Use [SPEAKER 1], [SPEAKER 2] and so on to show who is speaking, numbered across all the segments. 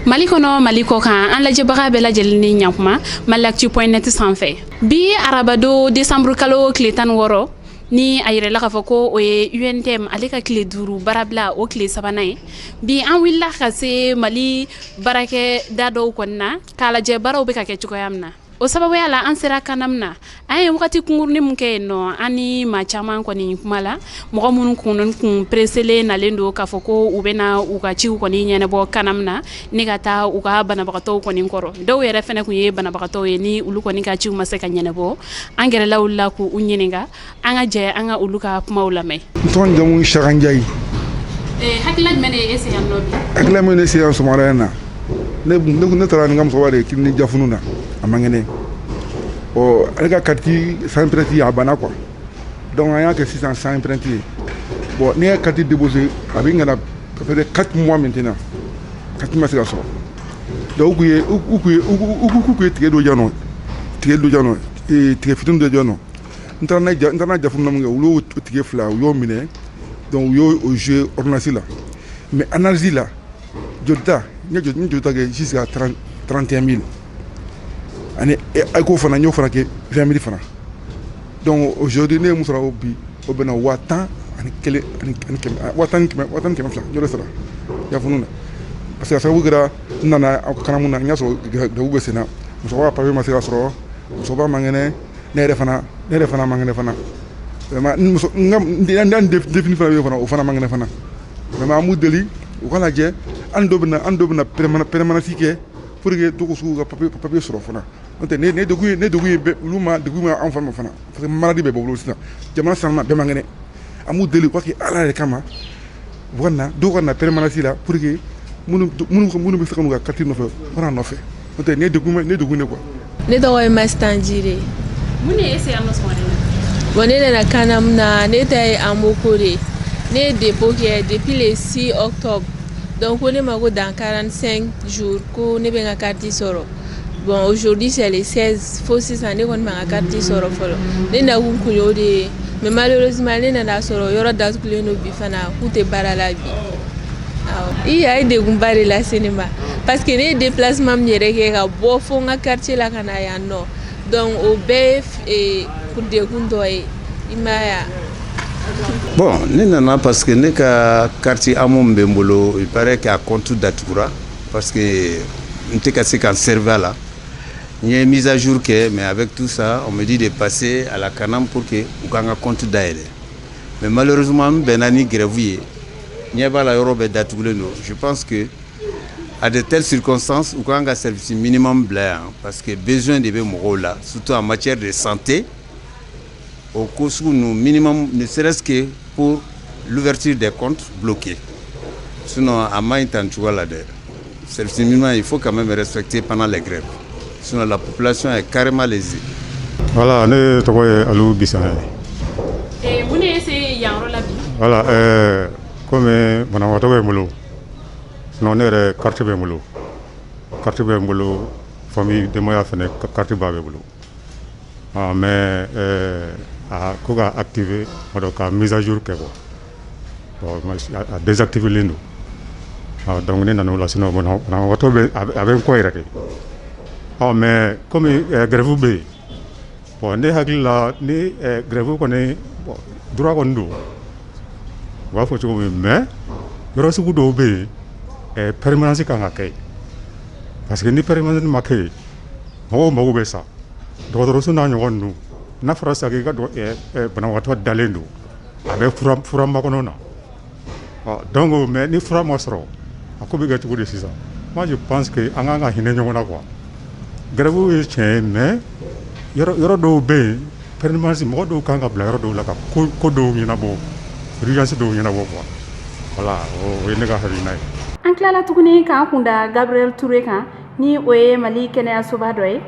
[SPEAKER 1] Mali kɔnɔ, Mali kɔ kan, an lajɛbaga bɛɛ lajɛlen ni ɲakuma maliactu.net sanfɛ. Bi arabado, décembre kalo tile 16, ni a yɛrɛla k'a fɔ ko o ye UNTM ale ka tile 5 baarabila, o tile sabanan ye. Bi an wulila ka se Mali baarakɛda dɔw kɔni na k'a lajɛ baaraw bɛ ka kɛ cogoya min na. O sababuya la, an sera CANAM na. An ye wagati kunkurunin mun kɛ yen nɔ, an ni maa caman kɔni kuma la, mɔgɔ minnu kun pereselen nalen don k'a fɔ ko u bɛna u ka ciw kɔni ɲɛnabɔ CANAM na ni ka taa u ka banabagatɔw kɔni kɔrɔ. Dɔw yɛrɛ fɛnɛ kun ye banabagatɔw ye ni olu kɔni ka ciw ma se ka ɲɛnabɔ. An gɛrɛla olu la k'u ɲininka. An ka jɛ an ka olu ka kumaw lamɛn.
[SPEAKER 2] N tɔgɔ jamu Saka Njayi.
[SPEAKER 1] Hakilina jumɛn de ye e se yan nɔ bi?
[SPEAKER 2] Hakilina min ne se yan sɔgɔmada in na, ne taara ni n ka musokɔrɔba de ye clinique Jafunu na, a man kɛnɛ. Ɔ, ale ka carte sans empreinte, a banna quoi. Donc an y'a kɛ sisan sans empreinte ye. Bon, n'i ye carte déposé, a bɛ ka na peut-être 4 mois maintenant, carte ma se ka sɔrɔ. Donc u kun ye tigɛ dɔ yan nɔ, tigɛ dɔ yan nɔ, tigɛ fitinin dɔ yan nɔ. N taara n'a Jafunu na min kɛ, olu y'o tigɛ fila, u y'o minɛ. Donc u y'o o joué ordonnance la, mais analyse la, jolita, n ye jolita kɛ jusqu'à 30 31 000, ani écho fana, n y'o fana kɛ 20 000 fana. Donc aujourd'hui, ne ye mun sɔrɔ o bi, o bɛnna 11 100 ani 100, 10 200, n y'o de sara Jafunu na. Parce que a sababu kɛra, n nana CANAM na, n y'a sɔrɔ grève bɛ sen na, musokɔrɔba papier ma se ka sɔrɔ, musokɔrɔba man kɛnɛ, ne yɛrɛ fana man kɛnɛ fana. Vraiment, n muso n ka n denfini fana bɛ yen fana, o fana man kɛnɛ fana. Vraiment, an b'u deli u ka lajɛ, an dɔw bɛ na permanence kɛ pour que dɔw ka se k'u ka papier sɔrɔ fana. N'o tɛ, ne degun ye, ne degun ye bɛɛ olu ma, degun bɛ anw fana ma fana, parce que maladie bɛ bɔ bolo sisan, jamana sisan bɛɛ man kɛnɛ. An b'u deli u ka kɛ Ala yɛrɛ kama, u ka na, dɔw ka na permanence la pour que minnu bɛ se ka n'u ka carte nɔfɛ, u ka na nɔfɛ. N'o tɛ, ne degun ne quoi.
[SPEAKER 3] Ne tɔgɔ ye Masitan Jire.
[SPEAKER 1] Mun de ye e se yan nɔ sɔgɔmada in na?
[SPEAKER 3] Bon, ne nana CANAM na, ne ta ye AMO ko de ye. Ne ye dépôt kɛ depuis le 6 octobre. Donc ko ne ma ko dans 45 jours ko ne bɛ n ka carte sɔrɔ. Bon, aujourd'hui c'est le 16, fo sisan ne kɔni ma n ka carte sɔrɔ fɔlɔ. Ne nakun kun y'o de ye, mais malheureusement ne nana sɔrɔ yɔrɔ datugulen don bi fana, k'u tɛ baara la bi. Awɔ. I a ye degunba de lase ne ma, parce que ne ye déplacement min yɛrɛ kɛ ka bɔ fo n ka quartier la ka na yan nɔ, donc o bɛɛ ye degun dɔ ye, i m'a ye wa.
[SPEAKER 4] Bon, ne nana parce que ne ka carte AMO min bɛ n bolo, il paraît que a compte datugura, parce que n tɛ ka se ka n servir a la. N ye mise à jour kɛ, mais avec tout ça, on me dit de passer à la CANAM pour que u k'an ka compte dayɛlɛ. Mais malheureusement, n bɛnna ni grève ye, ɲɛ b'a la, yɔrɔ bɛɛ datugulen don. Je pense que à de telles circonstances, u k'an ka service minimum bila yan, parce que besoin de bɛ mɔgɔw la, surtout en matière de santé. O ko sugu ninnu minimum, ne serait-ce que pour l'ouverture des comptes bloqués. Sinon a man ɲi tan cogoya la dɛ. Service minimum, il faut quand même respecter pendant les grèves, sinon la population est carrément lésée.
[SPEAKER 5] Voilà, ne tɔgɔ ye Aliou Bisana ye.
[SPEAKER 1] Mun de ye se yan yɔrɔ la bi?
[SPEAKER 5] Voilà, komi banabagatɔ bɛ n bolo, sinon ne yɛrɛ carte bɛ n bolo, carte bɛ n bolo, famille denbaya fɛnɛ carte b'a bɛɛ bolo. Ah, mais a ko ka activer dɔn ka mise à jour kɛ quoi. Bon, a désactiver len don. Ah, donc ne nana o la, sinon banabagatɔ bɛ, a bɛ n kɔ yɛrɛ de. Ɔ, mais komi grève bɛ yen, bon, ne hakili la ni grève kɔni, bon, droit kɔni don, u b'a fɔ cogo min, mais yɔrɔ sugu dɔw bɛ yen, permanence kan ka kɛ yen, parce que ni permanence ma kɛ yen, mɔgɔw mago bɛ sa. Dɔgɔtɔrɔso n'a ɲɔgɔn ninnu, n'a fɔra sisan k'i ka banabagatɔ dalen don, a bɛ fura makɔnɔ na. Ɔ, donc mais ni fura ma sɔrɔ, a ko bɛ kɛ cogo di sisan? Moi, je pense que an kan ka hinɛ ɲɔgɔn na quoi. Grève ye tiɲɛ ye, mais yɔrɔ dɔw bɛ yen, permanence, mɔgɔ dɔw kan ka bila yɔrɔ dɔw la ka ko dɔw ɲɛnabɔ, urgence dɔw ɲɛnabɔ quoi. Voilà, o ye ne ka hakilina ye.
[SPEAKER 1] An tilala tuguni k'an kunda Gabriel Touré kan, ni o ye Mali kɛnɛyasoba dɔ ye,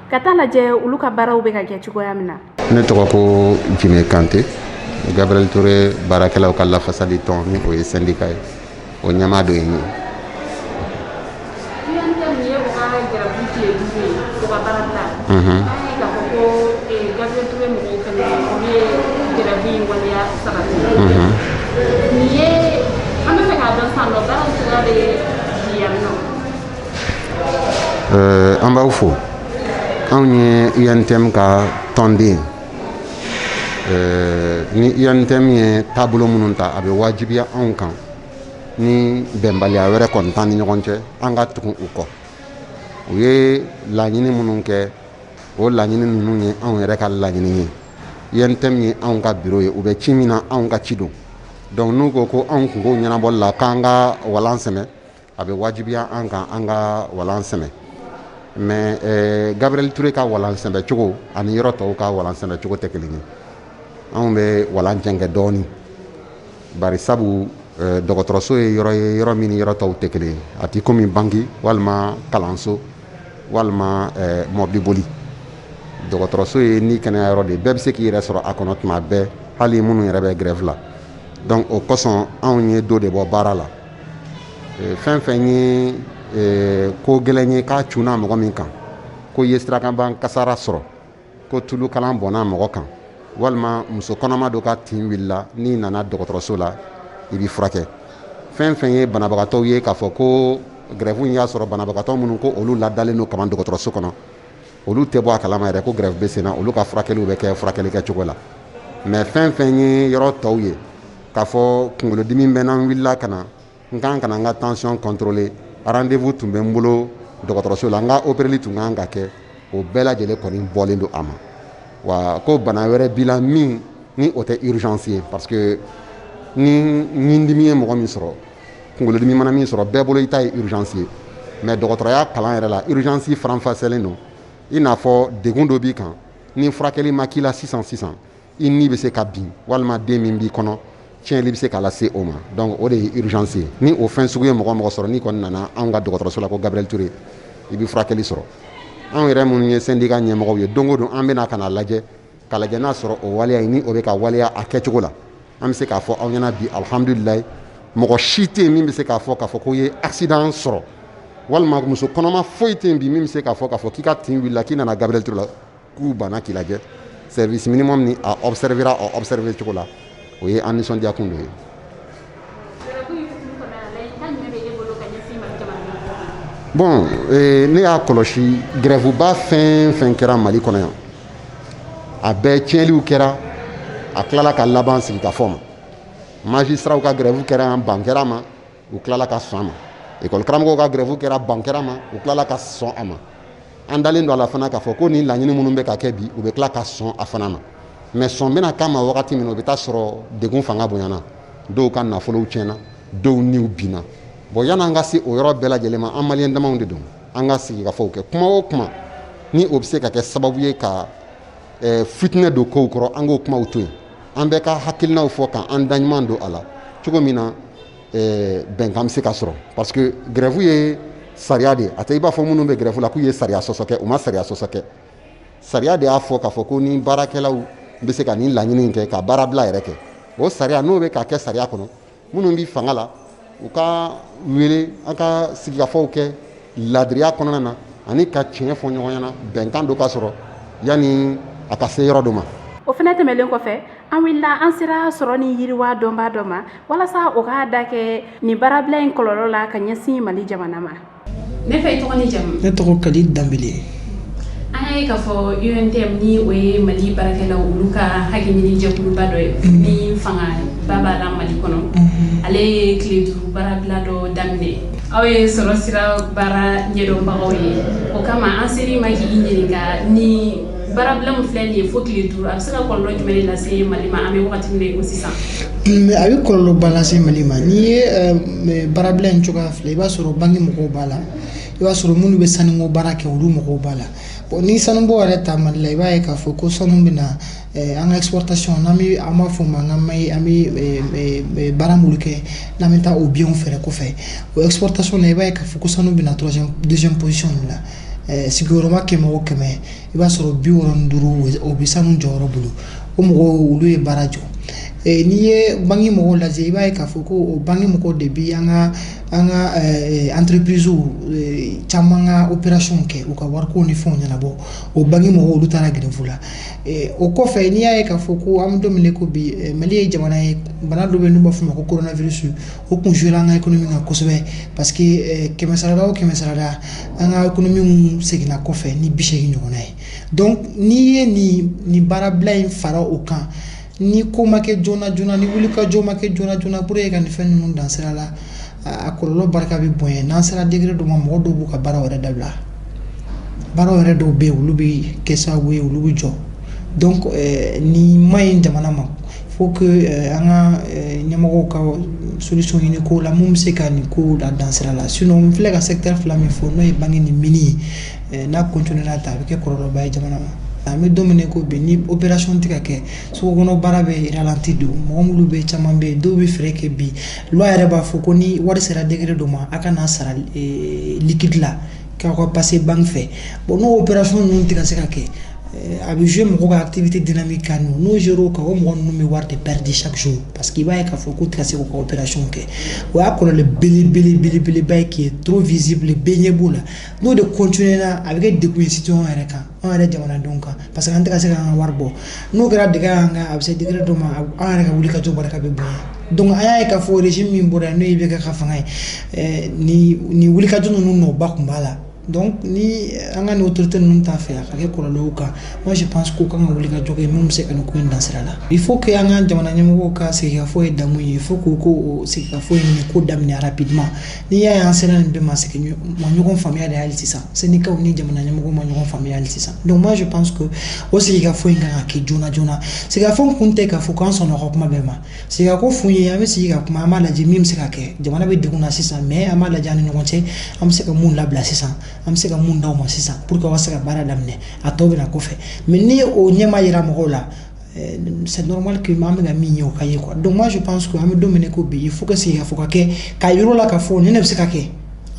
[SPEAKER 1] ka taa lajɛ olu ka baaraw bɛ ka kɛ cogoya min na.
[SPEAKER 6] Ne tɔgɔ ko Jime Kante, Gabriel Touré baarakɛlaw ka lafasali tɔn, ni o ye syndicat ye, o ɲɛmaa dɔ ye n ye.
[SPEAKER 1] UNTM ye o ka grève tile 5 ye, o ka baara bila. An ye k'a fɔ ko Gabriel Touré mɔgɔw fɛnɛ, olu ye grève in waleya sabati. Nin ye an bɛ fɛ k'a dɔn sisan nɔ, baaraw cogoya bɛ di yan nɔ?
[SPEAKER 6] An b'aw fo. Anw ye UNTM ka tɔnden. Ni UNTM ye taabolo minnu ta, a bɛ wajibiya anw kan, ni bɛnbaliya wɛrɛ kɔni t'an ni ɲɔgɔn cɛ, an ka tugu u kɔ. U ye laɲini minnu kɛ, o laɲini ninnu ye anw yɛrɛ ka laɲini ye. UNTM ye anw ka bureau ye, u bɛ ci min na, anw ka ci don. Donc n'u ko ko anw kungo ɲɛnabɔli la, k'an ka walan sɛmɛ, a bɛ wajibiya an kan an ka walan sɛmɛ. Mais Gabriel Touré ka walan sɛmɛ cogo ani yɔrɔ tɔw ka walan sɛmɛ cogo tɛ kelen ye. Anw bɛ walan jɛnkɛ dɔɔni, bari sabu dɔgɔtɔrɔso ye yɔrɔ ye, yɔrɔ min ni yɔrɔ tɔw tɛ kelen ye. A ti komi banki walima kalanso walima mɔbili boli. Dɔgɔtɔrɔso ye ni kɛnɛya yɔrɔ de ye, bɛɛ bɛ se k'i yɛrɛ sɔrɔ a kɔnɔ tuma bɛɛ, hali minnu yɛrɛ bɛ grève la. Donc o kosɔn, anw ye dɔ de bɔ baara la. Fɛn fɛn ye ko gɛlɛn ye k'a cunna mɔgɔ min kan, ko i ye sirakanban kasara sɔrɔ, ko tulu kalan bɔnna mɔgɔ kan, walima muso kɔnɔma dɔ ka tin wulila, n'i nana dɔgɔtɔrɔso la, i b'i furakɛ. Fɛn fɛn ye banabagatɔw ye, k'a fɔ ko grève in y'a sɔrɔ banabagatɔ minnu ko olu ladalen don kaban dɔgɔtɔrɔso kɔnɔ, olu tɛ bɔ a kalama yɛrɛ ko grève bɛ sen na, olu ka furakɛliw bɛ kɛ furakɛli kɛcogo la. Mais fɛn fɛn ye yɔrɔ tɔw ye, k'a fɔ kunkolodimi bɛ n na, n wulila ka na, n kan ka na n ka tension contrôler, rendez-vous tun bɛ n bolo dɔgɔtɔrɔso la, n ka opéreli tun kan ka kɛ, o bɛɛ lajɛlen kɔni bɔlen don a ma. Wa ko bana wɛrɛ b'i la min ni o tɛ urgence ye, parce que ni ɲindimi ye mɔgɔ min sɔrɔ, kunkolodimi mana min sɔrɔ, bɛɛ bolo i ta ye urgence ye. Mais dɔgɔtɔrɔya kalan yɛrɛ la, urgence faranfasiyalen don i n'a fɔ degun dɔ b'i kan, ni furakɛli ma k'i la sisan sisan, i ni bɛ se ka bin, walima den min b'i kɔnɔ, tiɲɛli bɛ se ka lase o ma. Donc o de ye urgence ye. Ni o fɛn sugu ye mɔgɔ mɔgɔ sɔrɔ, n'i kɔni nana anw ka dɔgɔtɔrɔso la ko Gabriel Touré, i bɛ furakɛli sɔrɔ. Anw yɛrɛ minnu ye syndicat ɲɛmɔgɔw ye, don o don an bɛna ka na lajɛ, ka lajɛ n'a sɔrɔ o waleya in ni o bɛ ka waleya a kɛcogo la. An bɛ se k'a fɔ aw ɲɛna bi, alihamudulilayi, mɔgɔ si tɛ yen min bɛ se k'a fɔ k'a fɔ ko ye accident sɔrɔ, walima muso kɔnɔma foyi tɛ yen bi min bɛ se k'a fɔ k'a fɔ k'i ka tin wulila, k'i nana Gabriel Touré la, k'u banna k'i lajɛ. Service minimum ni a observera a observer cogo la, o ye an nisɔndiya kun dɔ ye. Bon, ne y'a kɔlɔsi, grève ba fɛn fɛn kɛra Mali kɔnɔ yan, a bɛɛ tiɲɛliw kɛra, a tilala ka laban sigikafɔ ma. Magistraw ka grève kɛra yan, ban kɛra a ma, u tilala ka sɔn a ma. École karamɔgɔw ka grève kɛra, ban kɛra a ma, u tilala ka sɔn a ma. An dalen don a la fana k'a fɔ ko nin laɲini minnu bɛ ka kɛ bi, u bɛ tila ka sɔn a fana ma. Mais sɔn bɛna k'a ma wagati min na, o bɛ taa sɔrɔ degun fanga bonyana, dɔw ka nafolow tiɲɛna, dɔw niw binna. Bon, yan'an ka se o yɔrɔ bɛɛ lajɛlen ma, an maliyɛn damaw de don, an ka sigikafɔw kɛ. Kuma o kuma ni o bɛ se ka kɛ sababu ye ka fitinɛ don kow kɔrɔ, an k'o kumaw to yen. An bɛɛ ka hakilinaw fɔ k'an da ɲuman don a la cogo min na bɛnkan bɛ se ka sɔrɔ. Parce que grève ye sariya de ye, a tɛ i b'a fɔ minnu bɛ grève la k'u ye sariya sɔsɔ kɛ, u ma sariya sɔsɔ kɛ. Sariya de y'a fɔ k'a fɔ ko ni baarakɛlaw bɛ se ka nin laɲini in kɛ, ka baarabila yɛrɛ kɛ, o sariya n'o bɛ ka kɛ sariya kɔnɔ, minnu bɛ fanga la, u ka wele an ka sigikafɔw kɛ ladiriya kɔnɔna na, ani ka tiɲɛ fɔ ɲɔgɔn ɲɛna, bɛnkan dɔ ka sɔrɔ yanni a ka se yɔrɔ dɔ ma.
[SPEAKER 1] O fana tɛmɛlen kɔfɛ, an wulila, an sera sɔrɔ ni yiriwa dɔnbaa dɔ ma walasa o k'a da kɛ nin baarabila in kɔlɔlɔ la ka ɲɛsin Mali jamana ma. Ne fɛ, i tɔgɔ ni jamu?
[SPEAKER 7] Ne tɔgɔ Kadi Danbele.
[SPEAKER 1] An y'a ye k'a fɔ UNTM, ni o ye Mali baarakɛlaw olu ka hakɛ ɲini jɛkuluba dɔ ye ni fangaba b'a la Mali kɔnɔ, ale ye tile 5 baarabila dɔ daminɛ. Aw ye sɔrɔ sira baara ɲɛdɔnbagaw ye, o kama an ser'i ma k'i ɲininka, ni baarabila min filɛ nin ye fo tile 5, a bɛ se ka kɔlɔlɔ jumɛn de lase Mali ma an bɛ wagati min na i ko sisan?
[SPEAKER 7] Mais a bɛ kɔlɔlɔba lase Mali ma. N'i ye baarabila in cogoya filɛ, i b'a sɔrɔ banki mɔgɔw b'a la, i b'a sɔrɔ minnu bɛ sanuko baara kɛ, olu mɔgɔw b'a la. Bon, ni sanubɔ yɛrɛ ta Mali la, i b'a ye k'a fɔ ko sanu bɛ na an ka exportation, n'an bɛ an b'a fɔ o ma an bɛ baara minnu kɛ, n'an bɛ taa o bienw feere kɔfɛ, o exportation na, i b'a ye k'a fɔ ko sanu bɛ na troisième, deuxième position de la. Sigiyɔrɔma 100 o 100, i b'a sɔrɔ 65 o bɛ sanu jɔyɔrɔ bolo. O mɔgɔw, olu ye baara jɔ. N'i ye banque mɔgɔw lajɛ, i b'a ye k'a fɔ ko o banque mɔgɔw de bi an ka entreprise caman ka opération kɛ, u ka wariko ni fɛnw ɲɛnabɔ. O banque mɔgɔw, olu taara grève la. O kɔfɛ, n'i y'a ye k'a fɔ ko an bɛ don min na ko bi, Mali ye jamana ye, bana dɔ bɛ yen n'u b'a fɔ o ma ko coronavirus, o kun joué an ka économie kan kosɛbɛ, parce que 100 sarada o 100 sarada, an ka économie mun seginna kɔfɛ ni 80 ɲɔgɔnna ye. Donc n'i ye nin baarabila in fara o kan, ni ko ma kɛ joona joona, ni wulikajɔ ma kɛ joona joona pour que ka nin fɛn ninnu dan sira la, a kɔlɔlɔ barika bɛ bonya. N'an sera degré dɔ ma, mɔgɔ dɔw b'u ka baaraw yɛrɛ dabila. Baaraw yɛrɛ dɔw bɛ yen, olu bɛ kɛ sababu ye olu bɛ jɔ. Donc nin ma ɲi jamana ma. Faut que an ka ɲɛmɔgɔw ka solution ɲini ko la mun bɛ se ka nin ko la dan sira la. Sinon n filɛ ka secteur fila min fɔ, n'o ye banque ni mine ye, n'a continué na tan, a bɛ kɛ kɔlɔlɔba ye jamana ma. An bɛ don min na ko bi, ni opération tɛ ka kɛ, sugu kɔnɔ baara bɛ ralenti don. Mɔgɔ minnu bɛ, caman bɛ yen, dɔw bɛ feere kɛ bi. Loi yɛrɛ b'a fɔ ko ni wari sera degré dɔ ma, a kana sara liquide la, k'aw ka passer banque fɛ. Bon, n'o opération ninnu tɛ ka se ka kɛ, a bɛ jouer mɔgɔw ka activité dynamique kan. N'o jouer o kan, o mɔgɔ ninnu bɛ wari de perdre chaque jour, parce que i b'a ye k'a fɔ k'u tɛ ka se k'u ka opération kɛ. O y'a kɔlɔlɔ belebele belebeleba ye qui est trop visible, bɛɛ ɲɛ b'o la. N'o de continuer na, a bɛ kɛ degun ye citoyen yɛrɛ kan, anw yɛrɛ jamanadenw kan, parce que an tɛ ka se k'an ka wari bɔ. N'o kɛra dɛgɛ y'an kan, a bɛ se degré dɔ ma, an yɛrɛ ka wulikajɔ barika bɛ bonya. Donc an y'a ye k'a fɔ régime min bɔra yen, n'o ye IBK ka fanga ye, nin wulikajɔ ninnu nɔba tun b'a la. Donc ni an ka nin autorité ninnu t'a fɛ a ka kɛ kɔlɔlɔ y'u kan, moi je pense k'u kan ka wuli ka jɔ kɛ mun bɛ se ka nin ko in dan sira la. Il faut que an ka jamana ɲɛmɔgɔw ka sigikafɔ ye damu ye. Il faut k'u ko sigikafɔ in nin ko daminɛ rapidement. N'i y'a ye an sera nin bɛɛ ma, c'est que ma ɲɔgɔn faamuya de hali sisan. Syndicats ni jamana ɲɛmɔgɔw ma ɲɔgɔn faamuya hali sisan. Donc moi je pense que o sigikafɔ in kan ka kɛ joona joona. Sigikafɔ kun tɛ k'a fɔ k'an sɔnna ka kuma bɛɛ ma. Sigikafɔ fun ye, an bɛ sigi ka kuma, an b'a lajɛ min bɛ se ka kɛ. Jamana bɛ degun na sisan, mais an b'a lajɛ an ni ɲɔgɔn cɛ, an bɛ se ka mun labila sisan, an bɛ se ka mun d'aw ma sisan pour que aw ka se ka baara daminɛ, a tɔ bɛ na kɔfɛ. Mais ni o ɲɛ ma yira mɔgɔw la, c'est normal que an bɛ ka min ye, o ka ye quoi. Donc moi je pense que an bɛ don min na ko bi, il faut que sigikafɔ ka kɛ k'a yir'u la k'a fɔ nin de bɛ se ka kɛ,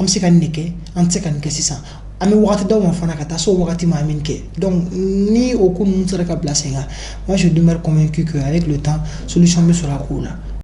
[SPEAKER 7] an bɛ se ka nin de kɛ, an tɛ se ka nin kɛ sisan, an bɛ wagati d'aw ma fana ka taa se o wagati ma, an bɛ nin kɛ. Donc ni o ko ninnu sera ka bila sen kan, moi je demeure convaincu que avec le temps, solution bɛ sɔrɔ a ko la.